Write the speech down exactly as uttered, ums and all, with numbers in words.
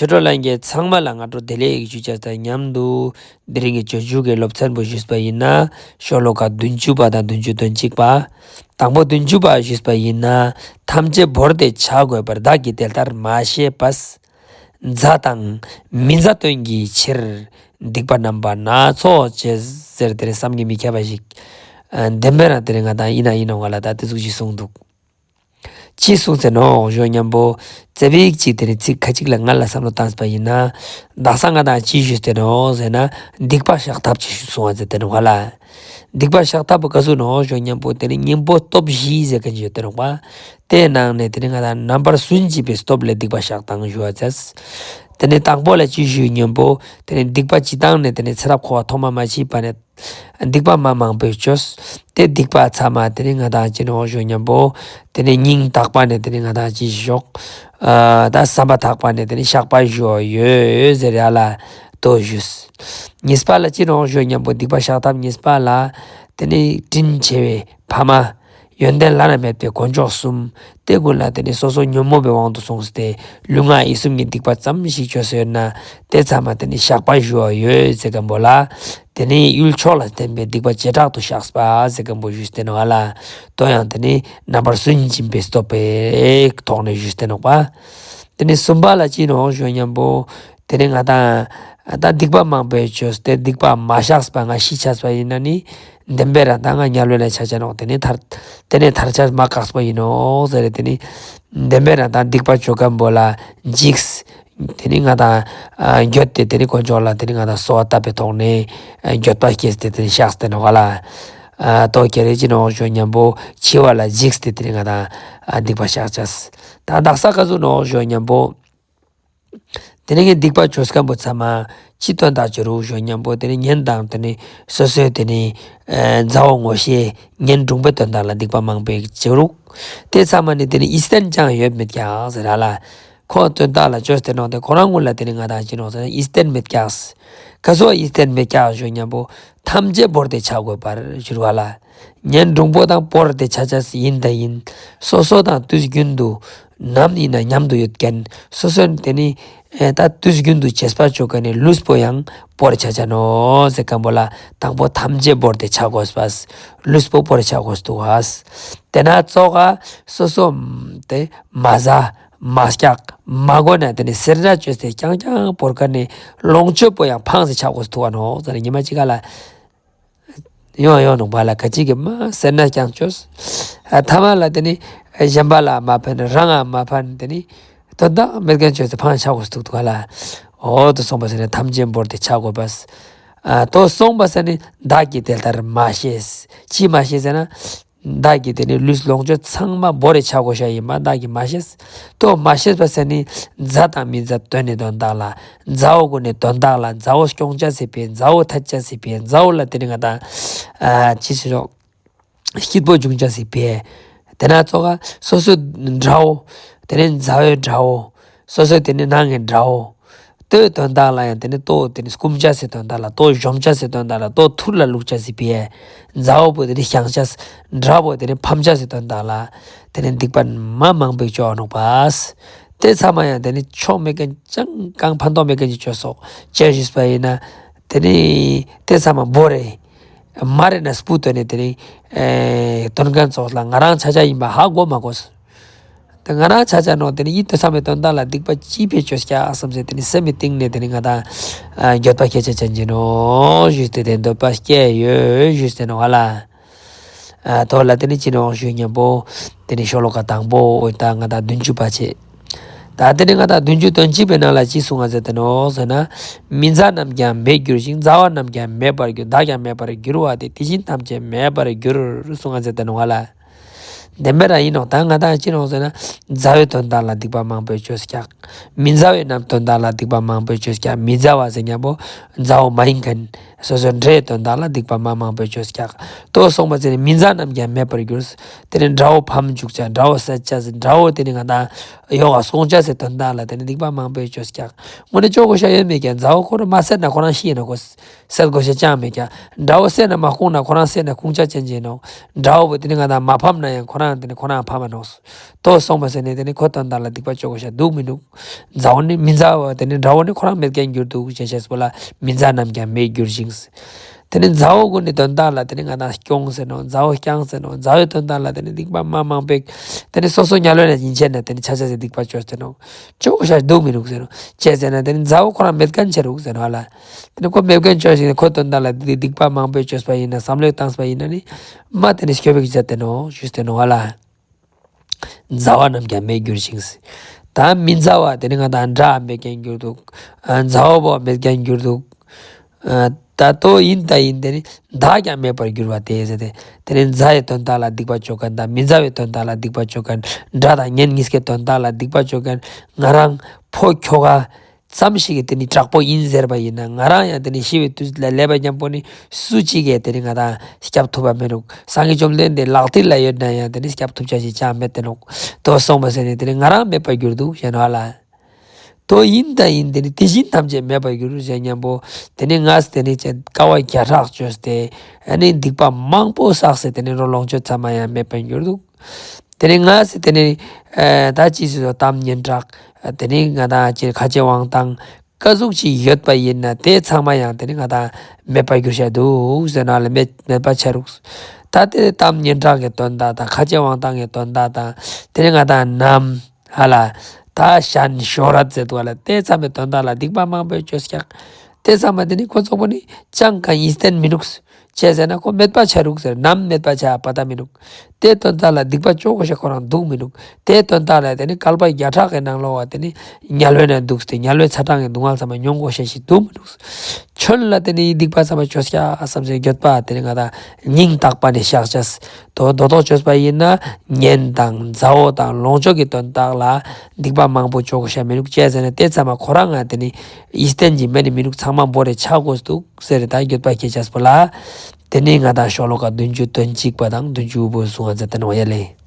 ཆོས་གྲོགས་ལྷན་རྒྱས་ཚང་མ་ལ་སྔ་དྲོ་བདེ་ལེགས་ཞུ་ཅེས་དང་མཉམ་དུ། དེ་རིང་གི་སྤྱོད་འཇུག་གི་སློབ་ཚན་པོ་ཞུས་པ་ཡིན་ན། ཤོ་ལོ་ཀ་བདུན་ཅུ་པ་དང་བདུན་ཅུ་དོན་གཅིག་པ། དང་པོ་བདུན་ཅུ་པ་ཞུས་པ་ཡིན་ན། ཐམས་ཅད་བོར་ཏེ་བྱ་དགོས་པར། བདག་གིས་དེ་ལྟར་མ་ཤེས་པས། མཛའ་དང་མི་མཛའ་དོན་གྱི་ཕྱིར། སྡིག་པ་རྣམ་པ་སྣ་ཚོགས་བྱས། ཟེར་དེ་རིང་བསམ་གྱིས་མི་ཁྱབ་པ་ཞིག་ཨ་བདེན་པའི་རང་དེ་རིང་ང་དང་ཡིན་ན་ཡིན་ནོག་ལ། ད་དེ་ཟུག་ཅིག་གསུངས་འདུག་ཅི་གསུངས་ཟེར་ནོག་ཞུ་མཉམ་པོ། ཙ་པིག་ཅིག་དེ་རིང་ཚིག་ཁ་ཅིག་ལ་ང་ལ་བསམ་བློ་བཏང་པ་ཡིན་ན། དག་ས་ང་དང་ཅི་ཞུས་ཏེ་ནོག་ཟེར་ན། སྡིག་པ་བཤགས་ཐབས་ཅིག་གསུངས་པ་ཟེར་ཏེ་ནོག་ལ། སྡིག་པ་བཤགས་ཐབས་པོ་ག་ཟུག་ནོག་ཞུ་མཉམ་པོ། དེ་ནི་གཉེན་པོ་སྟོབས་བཞི་ཟེར་མཁན་ཞིག་ཡོད་དེ་ནོག་པ། དེའི་ནང་ནས་དེ་ནི་ང་དང་རྣམ་པར་སུན་འབྱིན་པའི་སྟོབས་ལས་སྡིག་པ་བཤགས་སྟངས་ཞུ་བ་ཟེར། དེ་ནི་དང་པོ་ལ་ཅི་ཞུ་མཉམ་པོ། དེ་ནི་སྡིག་པ་ཅི་བཏང་ནས་དེ་ནི་ཚེ་རབས་འཁོར་བ་ཐོག་མ་མ་མཆིས་པ་ནས། སྡིག་པ་མ་མང་པོ་བཅོས། དེ་སྡིག་པ་ཚང་མ་དེ་ནི་ང་དང་ཅི་ནོག་ཞུ་མཉམ་པོ། དེ་ནི་སྙིང་ཐག་པ་ནས་དེ་ནི་ང་དང་ཅི་ཞོག་ཨ་ད་བསམ་པ་ཐག་པ་ནས་དེ་ནི་བཤགས་པ་ཞུ་ཡོད་ཟེར་ཡ་ལ་དོ་ཞུས། གཉིས་པ་ལ་ཅི་ནོག་ཞུ་མཉམ་པོ། སྡིག་པ་བཤགས་ཐབས་གཉིས་པ་ལ། དེ་ནི་དྲིན་ཆེ་བའི་ཕ་མ། ཡོན་ཏན་བླ་ན་མེད་པའི་དཀོན་མཆོག་གསུམ། དེ་ཀུན་ལ་དེ་ནི་སོ་སོ་ཉོན་མོངས་པའི་དབང་དུ་སོང་སྟེ། ལུས་ངག་ཡིད་གསུམ་གྱི་སྡིག་པ་ཙམ་ཞིག་བཅོས་ཡོད་ན། དེ་ཚང་མ་དེ་ནི་བཤགས་པ་ཞུ་ཡོད་ཟེར་མཁན་པོ་ལ། དེ་ནི་ཡུལ་མཆོག་ལ་བརྟེན་པའི་སྡིག་པ་བྱེ་བྲག་ཏུ་བཤགས་པ་ཟེར་མཁན་པོ་ཞུས་ཏེ་ནོག་ལ། དོ་ཡང་དེ་ནི་རྣམ་པར་སུན་འབྱིན་པའི་སྟོབས་པའི་ཐོག་ནས་ཞུས་ཏེ་ནོག་པ། དེ་ནི་གསུམ་པ་ལ་ཅི་ནོག་ཞུ་མཉམ་པོ། དེ་ནི་ང་དང་ད་སྡིག་པ་མང་པོ་བཅོས་ཏེ་སྡིག་པ་མ་བཤགས་པ་ང་ཤི་ཆ་པ་ཡིན་ན་ནི། བདེན་པའི་རང་ད་ང་དམྱལ་བའི་ནང་ཆ་ཆ་ནོག་དེ་ནི་ཐར། དེ་ནི་ཐར་ཆ་མ་དཀགས་པོ་ཡིན་ནོག་ཟེར་རེ། དེ་ནི་བདེན་པའི་རང་ད་སྡིག་པ་བཅོ་མཁན་པོ་ལ་འཇིགས། དེ་ནི་ང་དང་འགྱོད་དེ་དེ་ནི་དཀོན་མཆོག་ལ་དེ་ནི་ང་དང་གསོལ་བ་བཏབ་པའི་ཐོག་ནས་འགྱོད་པ་སྐྱེས་ཏེ་དེ་ནི་བཤགས་ཏེ་ནོག་ལ། ཨ་དོ་ཁྱེད་རེ་ཅི་ནོག་ཞུ་མཉམ་པོ། འཆི་བ་ལ་འཇིགས་ཏེ་དེ་ནི་ང་དང་སྡིག་པ་བཤགས་ཆ། ད་དག་ས་ག་ཟུག་ནོག་ཞུ་མཉམ་པོ། དེ་ནི་ངས་སྡིག་པ་བཅོས་མཁན་པོ་ཚང་མ་ཅི་དོན་དག་བཅོ་རུག་ཞུ་མཉམ་པོ། དེ་ནི་གཉེན་དང་དེ་ནི་སོ་སོའི་དེ་ནི་ཨ་མཛའ་བོ་ངོ་ཤེས་གཉེན་དྲུང་པོའི་དོན་དག་ལ་སྡིག་པ་མང་པོ་བཅོ་རུག་དེ་ཚང་མ་ནི་དེ་ནི་ཡིད་བརྟན་ཅང་ཡོད་མེད་ཀྱག་ཟེར་ར་ལ། ཁོ་དོན་དག་ལ་བཅོས་ཏེ་ནོག་དེ་ཁོ་རང་ཀུན་ལ་དེ་ནི་ང་དང་ཅི་ནོག་ཟེར་ན་ཡིད་བརྟན་མེད་ཀྱག་ག་ཟུག་ཡིད་བརྟན་མེད་ཀྱག་ཞུ་མཉམ་པོ། ཐམས་ཅད་བོར་ཏེ་བྱ་དགོས་པར་ཞུ་བ་ལ། གཉེན་དྲུང་པོ་དང་བོར་ཏེ་ཆ་ཆ་ཡིན་དང་ཡིན། སོ་སོ་དང་དུས་རྒྱུན་དུ་ནམ་ཡིན་ན་མཉམ་དུ་ཡོད་མཁན། སོ་སོ་དེ་ནི་ཨེ་ད་དུས་རྒྱུན་དུ་བྱེད་པ་བཅོ་མཁན་ནི་ལུས་པོ་ཡང་བོར་ཆ་ཆ་ནོག་ཟེར་མཁན་པོ་ལ། དང་པོ་ཐམས་ཅད་བོར་ཏེ་བྱ་དགོས་པ། ལུས་པོ་བོར་ཆ་དགོས་འདུག་ག་དེ་ན་ཙོགས་ཀ་སོ་སོ་དེ་མ་ཟ་མ་སྐྱག་མ་གོ་ན་དེ་ནི་སེར་སྣ་བཅོས་ཏེ་རྐྱང་རྐྱང་བོར་མཁན་ནི་ལོངས་སྤྱོད་པོ་ཡང་ཕངས་སེ་ཆ་དགོས་འདུག་ག་ནོག་ཟེར་ཉི་མ་གཅིག་ག་ལ། ཡོང་ཡོང་ནོག་པ་ལ། ཁ་ཅིག་གི་མ་སེར་སྣ་རྐྱང་བཅོས། ཨ་ཐ་མ་ལ་དེ་ནི་གཞན་པ་ལ་མ་ཕན་རང་ང་མ་ཕན། དེ་ནི་དོན་དག་མེད་མཁན་བཅོས་ཏེ་ཕངས་ཆ་དགོས་འདུག་ག་ལ། འོ་དོ་གསུངས་པ་ཟེར་ནི་ཐམས་ཅད་བོར་ཏེ་བྱ་དགོས་པས། ཨ་དོ་གསུངས་པ་ཟེར་ནི་བདག་གིས་དེ་ལྟར་མ་ཤེས། ཅི་མ་ཤེས་ཟེར་ན། བདག་གིས་དེ་ནི་ལུས་ལོངས་སྤྱོད་ཚང་མ་བོར་ཏེ་ཆ་དགོས་ཤེས་ཡིན་པ་བདག་གིས་མ་ཤེས། དོ་མ་ཤེས་པ་ཟེར་ནི་མཛའ་དང་མི་མཛའ་དོན་ནི་དོན་དག་ལ། མཛའ་བོ་ཀུན་ནི་དོན་དག་ལ། མཛའ་བོ་སྐྱོང་ཆ་སི་ཕིའ། མཛའ་བོ་ཐད་ཆ་སི་ཕིའ། མཛའ་བོ་ལ་དེ་ནི་ང་དང་ཨ་ཅི་ཞིག་སྐྱིད་པོ་འབྱུང་ཆ་སི་ཕིའ། དེ་ན་ཙོགས་ཀ་སོ་སོའི་དགྲ་བོ། དེ་ནི་མཛའ་བོའི་དགྲ་བོ། སོ་སོའི་དེ་ནི་ནང་གི་དགྲ་བོ། དོའི་དོན་དག་ལ་ཡང་དེ་ནི་དོ་དེ་ནི་སྐུམ་ཆ་སི་དོན་དག་ལ། དོ་གཞོམ་ཆ་སི་དོན་དག་ལ། དོ་ཐུར་ལ་བླུག་ཆ་སི་ཕིའ། མཛའ་བོ་པོ་དེ་ནི་བཤང་ཆ་སི། དགྲ་བོ་དེ་ནི་ཕམ་ཆ་སི་དོན་དག་ལ། དེ་ནི་སྡིག་པ་མ་མང་པོ་བཅོ་ནོག་པ། དེ་ཚང་མ་ཡང་དེ་ནི་ཆོ་མེད་མཁན་ཅང་གང་ཕན་ཐོགས་མེད་མཁན་ཅིག་བཅོས་སོག་ཅེས་ཞུས་པ་ཡིན་ན། དེ་ནི་དེ་ཚང་མ་བོར་རེ། མ་རེ་ན་སྤུ་དོན་ནི་དེ་ནི་ཨེ་དོན་མཁན་ཙོགས་ལ་ང་རང་ཆ་ཆ་ཡིན་པ་ཧ་གོ་མ་གོས། དེ་ང་རང་ཆ་ཆ་ནོག་དེ་ནི་ཡིད་དུ་ཚང་མའི་དོན་དག་ལ་སྡིག་པ་ཅི་ཕིའ་བཅོས་ཀྱག་བསམ་སེ་དེ་ནི་སེམས་མི་གཏིང་ནས་དེ་ནི་ང་དང་ཨ་འགྱོད་པ་སྐྱེ་ཆ་ཅན་གྱི་ནོག་ཞུས་ཏེ་དེ་འདོད་པ་སྐྱེ་ཡོད་ཞུས་ཏེ་ནོག་ཨ་ལ། ཨ་དོ་ལ་དེ་ནི་ཅི་ནོག་ཞུ་མཉམ་པོ། དེ་ནི་ཤོ་ལོ་ཀ་དང་པོ་འོ་ད་ང་དང་བདུན་ཅུ་པ་བྱས། ད་དེ་ནི་ང་དང་བདུན་ཅུ་དོན་གཅིག་པའི་ནང་ལ་ཅི་གསུངས་ཟེར་ཏེ་ནོག་ཟེར་ན། མི་མཛའ་རྣམས་ཀྱང་མེད་འགྱུར་ཞིང་། མཛའ་བ་རྣམས་ཀྱང་མེད་པར་འགྱུར། བདག་ཀྱང་མེད་པར་འགྱུར་བ་སྟེ། དེ་བཞིན་ཐམས་ཅད་མེད་པར་འགྱུར་གསུངས་ཟེར་ཏེ་ནོག་ལ། བདེན་པའི་རང་ཡིན་ནོག་ད་ང་དང་ཅི་ནོག་ཟེར་ན། མཛའ་བོའི་དོན་དག་ལ་སྡིག་པ་མང་པོ་བཅོས་ཀྱག་མི་མཛའ་བོའི་རྣམས་དོན་དག་ལ་སྡིག་པ་མང་པོ་བཅོས་ཀྱག་མི་མཛའ་བ་ཟེར་མཉམ་པོ་མཛའ་བོ་མ་ཡིན་མཁན། སོ་སོའི་འདྲའི་དོན་དག་ལ་སྡིག་པ་མ་མང་པོ་ཅོས་ཀྱག། དོ་སོང་པ་ཟེར་ནས་མི་མཛའ་རྣམས་ཀྱང་མེད་པར་གྱུར། དེ་ནས་དགྲ་བོ་ཕམ་འཇུག་ཅེས། དགྲ་བོ་བསད་ཅེས། དགྲ་བོ་དེ་ནས་ང་དང་ཡོག་ག་སྐོང་ཅེས་སི་དོན་དག་ལ་དེ་ནས་སྡིག་པ་མང་པོ་ཅོས་ཀྱག། དངོས་གནས་ཅོ་དགོས་ཤེས་ཡོད་མེད་ཀྱག། མཛའ་བོ་ཁོ་རང་མ་བསད་ན་ཁོ་རང་ཤི་ཡིན་ནོག། ཁོ་བསད་དགོས་ཤེས་ཅང་མེད་ཀྱག། དགྲ་བོ་བསད་ན་མ་སྐོང་ན་ཁོ་རང་བསད་ན་ཁུངས་ཅག་ཅན་ཅིག་ཡིན་ནོག། དགྲ་བོ་དེ་ནི་ང་དང་མ་ཕམ་ན་ཡང་ཁོ་རང་དེ་ནི་ཁོ་རང་ཕམ་མ་ནོག། དོ་སོང་པ་ཟེར་ནས་དེ་ནི་ཁོའི་དོན་དག་ལ་སྡིག་པ་ཅོ་དགོས་ཤེས་འདུག་མི་འདུག། མཛའ་བོ་ནི་མི་མཛའ་བོ་དེ་ནི་དགྲ་བོ་ནི་ཁོ་རང་མེད་མཁན་གྱུར་འདུག་ཅེས་ཤེས་པོ་ལ་མི་མཛའ་རྣམས་ཀྱང་མེད་འགྱུར་ཞིང་། དེ་ནི་མཛའ་བོ་གུན་ནི་དོན་དག་ལ་དེ་ནི་ང་དང་སྐྱོང་ཟེར་ནོག། མཛའ་བོ་སྐྱོང་ཟེར་ནོག། མཛའ་བོའི་དོན་དག་ལ་དེ་ནི་སྡིག་པ་མ་མང་པོ་དེ་ནི་སོ་སོ་དམྱལ་བའི་ནང་ཡིན་ཆེན་ན་དེ་ནི་ཆ་ཆ་ཟེར་སྡིག་པ་ཅོས་ཏེ་ནོག། ཅོ་དགོས་ཤེས་འདུག་མི་འདུག་ཟེར་ནོག། ཅི་ཟེར་ན་དེ་ནི་མཛའ་བོ་ཁོ་རང་མེད་མཁན་ཆ་རུག་ཟེར་ནོག་ཧ་ལ། དེ་ནི་ཁོ་མེད་མཁན་ཅོས་ཤིག་ནི་ཁོའི་དོན་དག་ལ་སྡིག་སྡིག་པ་མང་པོ་ཅོས་པ་ཡིན་ན་བསམ་བློ་བཏང་པ་ཡིན་ན་ནི་མ་དེ་ནི་སྐྱོབ་པའི་ཆ་དེ་ནོག་ཞུས་ཏེ་ནོག་ཧ་ལ། མཛའ་བོ་རྣམས་ཀྱང་མེད་འགྱུར་ཞིང་། ད་མི་མཛའ་བོ་དེ་ནི་ང་དང་དགྲ་མེད་མཁན་གྱུར་འདུག། ཨ་མཛའ་བོ་མེད་མཁན་གྱུར་འདུག། ཨ་ད་དོ་ཡིན་ད་ཡིན་དེ་ནི་བདག་ཀྱང་མེད་པར་འགྱུར་བ་སྟེ་ཟེར་ཏེ། དེ་ནི་མཛའ་བོའི་དོན་དག་ལ་སྡིག་པ་ཅོ་མཁན་དང་མི་མཛའ་བོའི་དོན་དག་ལ་སྡིག་པ་ཅོ་མཁན། དགྲ་དང་གཉེན་གཉིས་ཀའི་དོན་དག་ལ་སྡིག་པ་ཅོ་མཁན། ང་རང་ཕོ་ཁྱོ་ག་ཙམ་ཞིག་གི་དེ་ནི་དྲག་པོ་ཡིན་ཟེར་བ་ཡིན་ན་ང་རང་ཡང་དེ་ནི་ཤི་བའི་དུས་ལ་སླེབས་པ་མཉམ་པོ་ནི་སུ་གཅིག་གིས་དེ་ནི་ང་དང་སྐྱབས་ཐུབ་པ་མི་འདུག། སངས་རྒྱས་བཅོམ་ལྡན་འདས་ལག་མཐིལ་ལ་ཡོད་ན་ཡང་དེ་ནི་སྐྱབས་ཐུབ་ཅེས་ཞིག་ཅང་མེད་དེ་ནོག། དོ་སོང་པ་ཟེར་ནས་དེ་ནི་ང་རང་མེད་པར་གྱུར་འདུག་ཞེས་ནོག་ཧ་ལ། དོ་ཡིན་ད་ཡིན་དེ་ནི་དེ་བཞིན་ཐམས་ཅད་མེད་པར་གྱུར་ཞེས་མཉམ་པོ་དེ་ནི་ངས་དེ་ནི་ཅི་དཀའ་བ་བརྒྱ་ཕྲག་ཅོས་ཏེ་ཨ་ནི་སྡིག་པ་མང་པོ་བསགས་སེ་དེ་ནི་རོ་ལོངས་སྤྱོད་ཚང་མ་ཡང་མེད་པར་གྱུར་འདུག། དེ་ནི་ངས་དེ་ནི་ཨ་ད་ཅི་ཞིག་དོ་གཏམ་སྙན་གྲགས་ཨ་དེ་ནི་ང་དང་ཅི་ཁ་རྗེ་དབང་ཐང་ཀ་ཟུག་ཅིག་ཡོད་པ་ཡིན་ན་དེ་ཚང་མ་ཡང་དེ་ནི་ང་དང་མེད་པར་གྱུར་ཤེས་འདུག་ཟེར་ནོག་ལ། མེད་མེད་པ་ཆ་རུག། ད་དེ་གཏམ་སྙན་གྲགས་ཀྱི་དོན་དག་དང་ཁ་རྗེ་དབང་ཐང་གི་དོན་དག་དང་དེ་ནི་ང་དང་ནམ་ཧ་ལ། ད་ཞན་ཤོ་རད་ཟེར་དུག་ལ། དེ་ཚང་མའི་དོན་དག་ལ་སྡིག་པ་མང་པོ་ཅོས་ཀྱག། དེ་ཚང་མ་དེ་ནི་ཁོ་ཚོགས་པོ་ནི་ཅང་གང་ཡིན་བསྟན་མི་ནུག། ཅི་ཟེར་ན་ཁོ་མེད་པ་ཆ་རུག་ཟེར། ནམ་མེད་པ་ཆ་པ་ཏ་མི་ནུག། དེ་དོན་དག་ལ་སྡིག་པ་ཅོ་དགོས་ཤེས་ཁོ་རང་འདུག་མི་ནུག། དེ་དོན་དག་ལ་དེ་ནི་བསྐལ་པ་བརྒྱ་ཕྲག་གི་ནང་ལོགས་པ་དེ་ནི་དམྱལ་བའི་ནང་འདུག་སྟེ་དམྱལ་བའི་ཚ་གྲང་གི་སྡུག་བསྔལ་ཚང་མ་མྱོང་དགོས་ཤེས་ཤིག་འདུག་མི་ནུག། ཁྱོད་ལ་དེ་ནི་སྡིག་པ་ཚང་མ་ཅོས་ཀྱག་བསམ་སེ་འགྱོད་པ་དེ་ནི་ང་དང་སྙིང་ཐག་པ་ནས་བཤགས་ཅེས། དོ་དོ་དོ་ཅོས་པ་ཡིན་ན་གཉེན་དང་མཛའ་བོ་དང་ལོངས་སྤྱོད་ཀྱི་དོན་དག་ལ་སྡིག་པ་མང་པོ་ཅོ་དགོས་ཤེས་མི་ནུག། ཅི་ཟེར་ན་དེ་ཚང་མ་ཁོ་རང་ང་དེ་ནི་ཡིད་བརྟན་གྱི་མེད་ནི་མི་ནུག། ཚང་མ་བོར་རེ་ཆ་དགོས་འདུག་ཟེར་རེ་ད་འགྱོད་པ་སྐྱེ་ཅེས་པོ་ལ། དེ་ནི་ང་དང་ཤོ་ལོ་ཀ་བདུན་ཅུ་དོན་གཅིག་པ་དང་བདུན་ཅུ་དགུ་པོ་གསུང་བ་མཛད་དེ་ནོག་ཡ་ལེ།